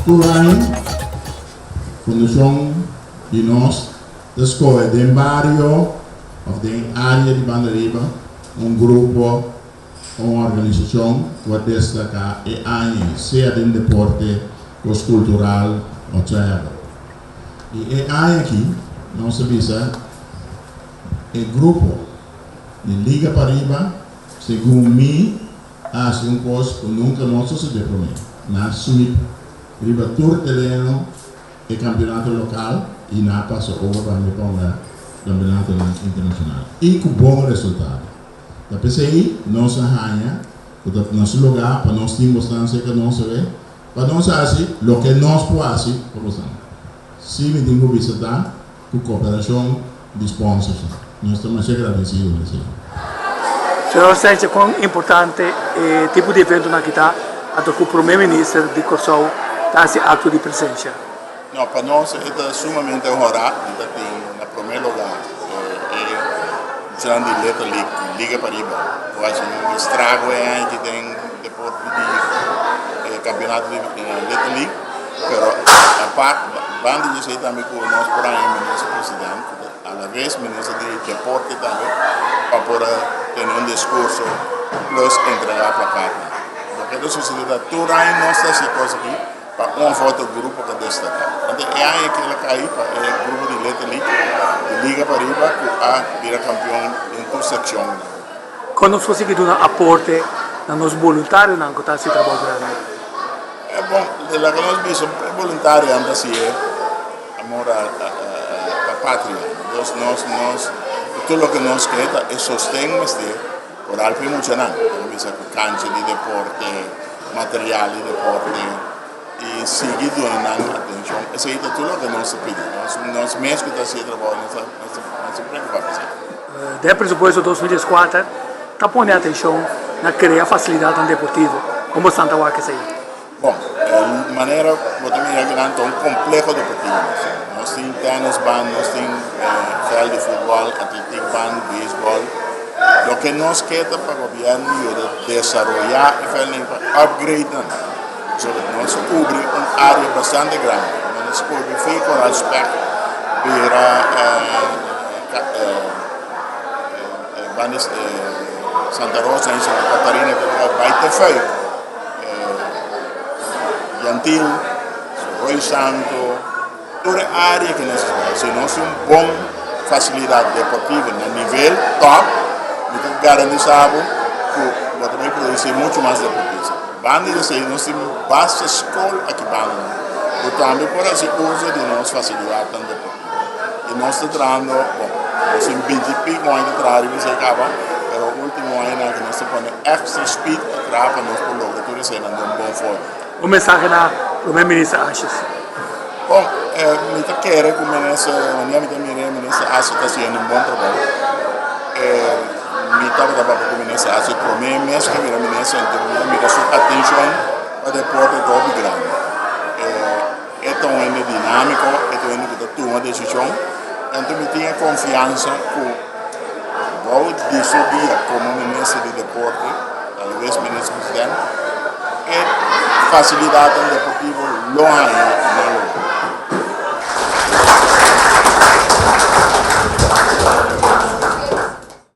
Tur aña Fundashon di Nos ta skohe den bario òf den área di Banda Riba un grupo o un organisashon ku a destaká e aña ei, sea den deporte, kos kultural, whatsoever. I e aña aki nos ta bisa e grupo di Liga Pariba, segun mi, a hasi un kos ku nunka no a sosodé promé. Nan a sweep riba tur tereno e kampeonato lokal i nan a pasa over pa mi ponga kampeonatonan internashonal i ku bon resultado. Ta p'esei nos a haña ku ta nos lugá pa nos tin bosnan serka nos awe pa nos hasi loke nos por hasi pa bosnan. Si mi tin ku bisa ta ku koperashon di sponsorsnan. Nos ta masha gradesido pa esei. Señor Sanchez, kon importante e tipo di eventonan aki ta anto ku Prome Minister di Kòrsou ta hasi akto di presensia? No, pa nos e ta sumamente honrá di ta tin na prome lugá e muchanan di Little League, di Liga Pariba, ku a hasi un estrago e aña aki den deporte di e kampeonato di Little League. Pero apart, banda di esei tambe ku nos por haña Minister President, ku ta alaves Minister di Deporte tambe, pa por a tene un diskurso plus entregá plakatnan. Loke ta sucede ta tur aña nos ta hasi e kos aki pa un of otro grupo ta destaká. Anto e aña aki el a kai pa e grupo di Little League, di Liga Pariba, ku a bira kampion den tur sekshonnan. Kon nos por sigui duna aporte na nos boluntarionan ku ta hasi trabou grandi? E bon, de loke nos bisa, e boluntarionan ta hasi e amor a pa patria. Nos, nos, nos, tur loke nos ke ta e sosten mester oral pa e muchanan. Por bisa ku kancha di deporte, material di deporte i sigui duna nan atenshon. Esei ta tur loke nos ta pidi. Nos, nos mes ku ta hasi e trabou nos ta, nos ta, nos ta preokupa pa esei. Den e presupuesto 2014 ta pone atenshon na krea fasilidatnan deportivo. Kon bo stan ta wak esei? Bon, e manera bo ta mira akinan ta un kompleho deportivo nos tin. Nos tin tènisbaan, nos tin vèlt di futbòl, atletikbaan, beisbòl. Loke nos ke ta pa gobièrnu yuda desaroyá e vèltnan pa upgrade nan. Pasobra nos a kubri un área bastante grandi. Nos a kubri fin Koral Spek bira banda Santa Rosa i Santa Catarina te bira bai te Fuik, Yantil, Rooi Santo, tur e área ku nos ta. Si nos tin un bon fasilidat deportivo na nivel tòp, mi ta garantisa bo ku bo ta bai produsí muchu mas deportista. Banda di esei nos tin basta skol aki banda nan ku tambe por hasi uso di nos fasilidatnan deportivo. I nos ta trahando, bon, nos tin binti i piko aña ta traha riba esei kaba, pero ultimo añanan aki nos ta pone èkstra speed pa traha pa nos por logra tur eseinan den un bon forma. Un mensahe na Prome Minister Asjes. Bon, mi ta kere ku Minister, wanneer mi ta mira e Minister Asjes ta hasiendo un bon trabou. Mi tabata papia ku Minister Asjes prome mes ku a bira Minister, anto mi a mira su atenshon pa deporte ta hopi grandi. E ta un hende dinámiko, e ta un hende ku ta tuma desishon, anto mi tin e konfiansa ku bou di su guia komo Minister di Deporte, talves Minister President, e fasilidatnan deportivo lo haña na lugar.